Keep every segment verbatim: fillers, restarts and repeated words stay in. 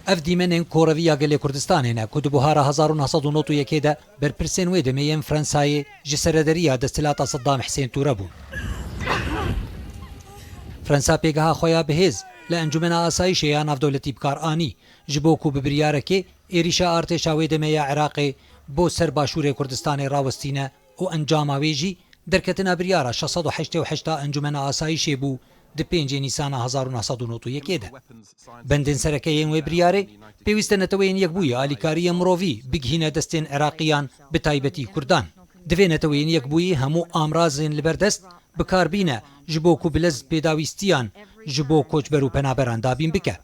Ev dîmenên koreviya gelê Kurdistanê ne ku di buhara hezar û neh sed û nod û yekê de berpirsên wê demê yên Frensayê ji serederiya desthilata Seddam Hisên tûre bûn. Fransa pêgeha xwe ya bihêz li Encûmena Asayîşê ya Navdewletî bi kar anî, ji bo ku bi biryarekê êrîşa artêşa wê demê ya Iraqê bo ser başûrê Kurdistanê rawestîne û encama wê jî derketina biryara şeş sed û heştê û heşt a Encûmena Asayîşê bû di pêncê Nîsana hezar û neh sed û nod û yekê de. Bendên sereke yên wê biryarê, pêwîst e Neteweyên Yekbûyî alîkariyên mirovî bigihîne destên Iraqiyan, bi taybetî Kurdan. Divê Neteweyên Yekbûyî hemû amrazên li ber dest bi kar bîne ji bo ku bi lez pêdawîstiyan ji bo koçber û penaberan dabîn bike.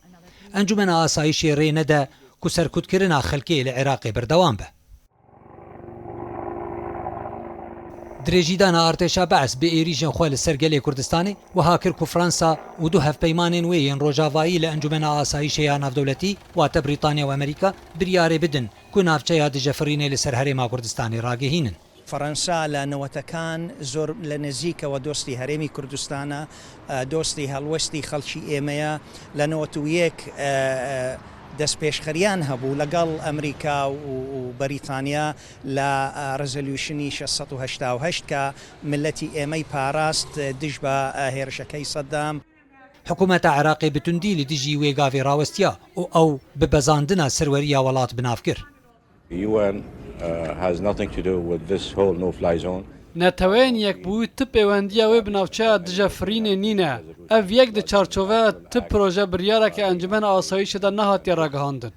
Encûmena Asayîşê rê nede ku serkutkirina xelkê li Iraqê berdewam be. Dirêjîdana artêşa Be's bi êrîşên xwe li ser gelê Kurdistanê wiha kir ku Fransa û du hevpeymanên wê yên rojavayî li Encûmena Asayîşê ya Navdewletî, wate Brîtanya û Amerîka, biryarê bidin ku navçeya dijefirînê li ser Herêma Kurdistanê ragihînin. فەڕەنسا لە نەوەتەکان زۆر لە نزیکەوە دۆستی هەرێمی کوردستانە، ئە، دۆستی هەڵوەستی خەڵکی ئێمەیە. لە نەوەت و یەک، ئە، ئە، دەستپێشخەریان هەبوو لەگەڵ ئەمریکا و، و بەریتانیا لە، ئە، ڕێزۆلیوشنی شەش سەد و هەشتا و هەشت کە ملەتی ئێمەی پاراست دژ بە، ئە، هێرشەکەی سەدام. حکوومەتە عێراقی bi tundî li dijî wê gavê rawestiya û ew bi bezandina serweriya welat bi nav kir. The U N, uh, has nothing to do with this whole no-fly zone. Neteweyên Yekbûyî ti pêwendiya wê bi navçeya dijefirînê nîne. Ev yek di çarçoveya ti proje biryareke Encûmena Asayîşê de nehatiye ragihandin.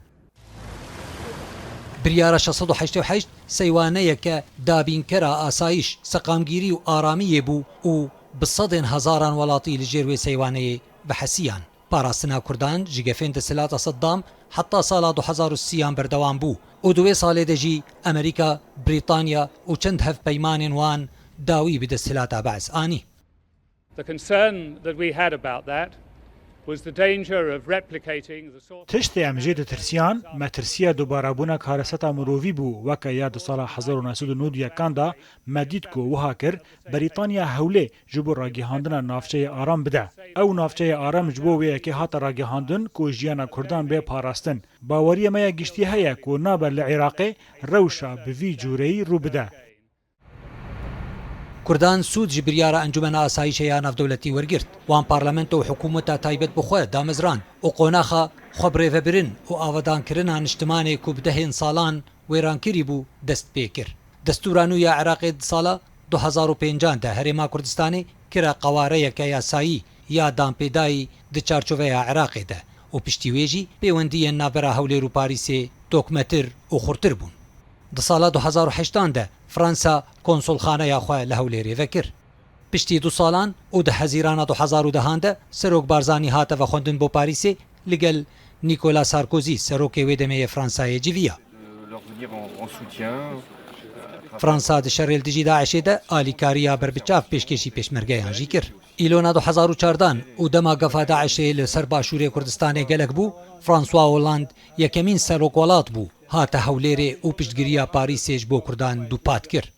Biryara şeş sed û heştê û heşt seywaneyeke dabînkera asayîş, seqamgîrî û aramiyê bû û bi sedên hezaran welatî li jêr wê seywaneyê vehesiyan. Parastina Kurdan ji gefên desthilata Seddam heta sala du hezar û sî an berdewam bû û di wê salê de jî Amerîka, Brîtanya û çend hevpeymanên wan dawî bi desthilata Be's anî. The concern that we had about that was the danger of replicating the sort of Tiştê em jê ditirsiyan, metirsiya dubarebûna kareseta mirovî bû, weke ya di sala hezar û neh sed û nod û yekan de me dît ku wiha kir, Brîtanya hewlê ji bo ragihandina navçeyê aram bide. Ew navçeyê aram ji bo wê yekê hate ragihandin ku jiyana Kurdan bê parastin. Baweriyê me ya giştî heye ku nabe li Iraqê rewşa bi vî cûreyî rû bide. Kurdan sûd ji biryara Encûmena Asayîşê ya Navdewletî wergirt. Wan parlamento û hikûmeta taybet bi xwe damezrand û qonaxa xwe birêvebirin û avadankirina niştimanê ku bi dehên salan wêran kirî bû, dest pê kir. Destûra nû ya Iraqê di sala du hezar û pêncan de Herêma Kurdistanê kire qewareyeke yasayî ya danpêdayî di çarçoveya Iraqê de û piştî wê jî pêwendiyên navbera Hewlêr û Parîsê tokmetir û xurtir bûn. Di sala du hezar û heştan de Fransa konsulxaneya xwe li Hewlêrê vekir. Piştî du salan û di Hezîrana du hezar û dehan de Serok Barzanî hate vexwendin bo Parîsê, li gel Nicolas Sarkozy, serokê wê demê yê Fransayê civiya. Fransa di şerê li dijî DAIŞê de alîkariya berbiçav pêşkêşî pêşmergeyan jî kir. Îlona du hezar û çardan û dema gefa DAIŞê li ser başûrê Kurdistanê gelek bû, François Hollande yekemîn serokwelat bû, hate Hewlêrê û piştgiriya Parîsê ji bo Kurdan dûpat kir.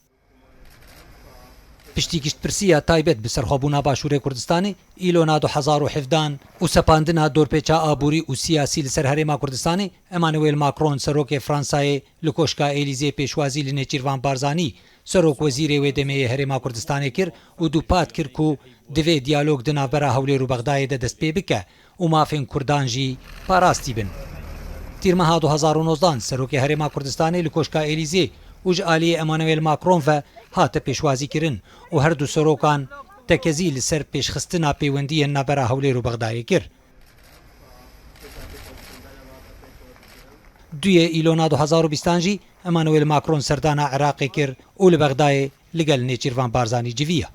Piştî giştpirsiya taybet bi serxwebûna Başûrê Kurdistanê, Îlona du hezar û hevdan û sepandina dorpêça aborî û siyasî li ser Herêma Kurdistanê, Emmanuel Macron, serokê Fransayê, li Koşka Êlîzê pêşwazî li Nêçîrvan Barzanî, serokwezîrê wê demê yê Herêma Kurdistanê kir û dûpat kir ku divê diyalog di navbera Hewlêr û Bexdayê de dest pê bike û mafên Kurdan jî parastî bin. Tîrmeha du hezar û nozdan, serokê Herêma Kurdistanê li Koşka Êlîzê û ji aliyê Emmanuel Macron ve hate pêşwazîkirin û her du serokan tekezî li ser pêşxistina pêwendiyên navbera Hewlêr û Bexdayê kir. Duyê Îlona du hezar û bîstan jî Emmanuel Macron serdana Iraqê kir û li Bexdayê li gel Nêçîrvan Barzanî civiya.